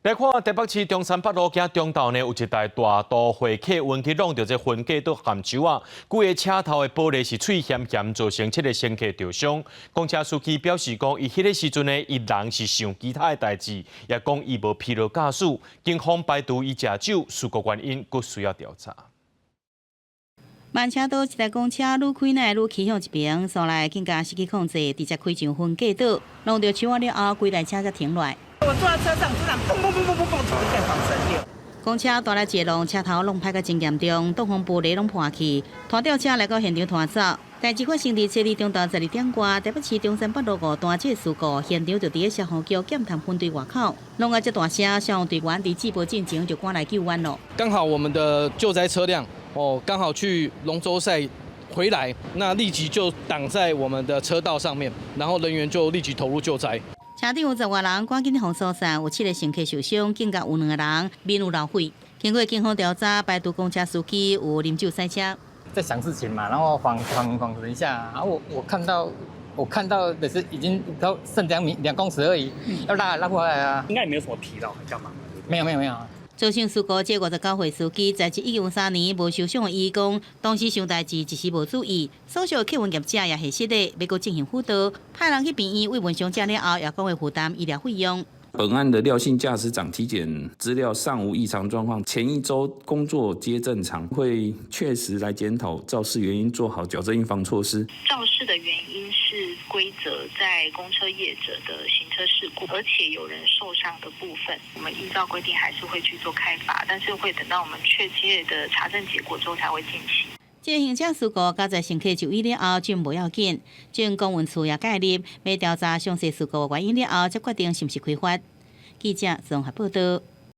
來看台北市中山北路今中晝呢，有一台大都會客運去挵著這分隔島含樹仔，規个車頭的玻璃是碎險險，造成七个乘客著傷。公車司機表示講，伊彼个時陣呢，伊人是想其他的代誌，也講伊無疲勞駕駛，警方排除伊食酒事故原因，閣需要調查。慢車道一台公車愈開呢愈趨向一邊，後來更加失去控制，直接開上分隔島，挵著樹仔了後，規台車才停落來。我坐在車上，突然砰砰砰砰砰砰，從一個晃神。公車大力一挵，車頭挵歹甲真嚴重，擋風玻璃攏破去，拖吊車來到現場拖走。代誌發生佇初二中晝12點外，台北市中山北路五段這个事故，現場就佇咧消防局檢探分隊外口，挵啊這大聲，消防隊員佇接報進前就趕來救援咯。剛好我們的救災車輛哦，剛好去龍舟賽回來，那立即就擋在我們的車道上面，然後人員就立即投入救災。車頂有10外人，趕緊予疏散，有七个乘客受傷，更加有兩个人面有流血。經過警方調查，排除公車司機有啉酒駛車。在想事情嘛，然後晃晃晃了一下，然後我看到的是已經都剩2米2公尺而已，要拉拉過來啊。應該也沒有什麼疲勞，幹嘛？沒有沒有沒有。造成事故這59歲司機，在職已經有3年無受傷的伊講，當時想代誌一時無注意，所屬客運業者也核實的，欲閣進行輔導，派人去病院慰問傷者了後，也講會負擔醫療費用。本案的廖姓駕駛長體檢資料尚無異常狀況，前一周工作皆正常，會確實來檢討肇事原因，做好矯正預防措施。肇事的原因是歸責在公車業者的行車事故，而且有人受傷的部分，我們依照規定還是會去做開罰，但是會等到我們確切的查證結果之後才會進行。這個行車事故，加在乘客就醫了後，就無要緊。政公運處也介入，欲調查詳細事故原因了後，才決定是毋是開罰。記者綜合報道。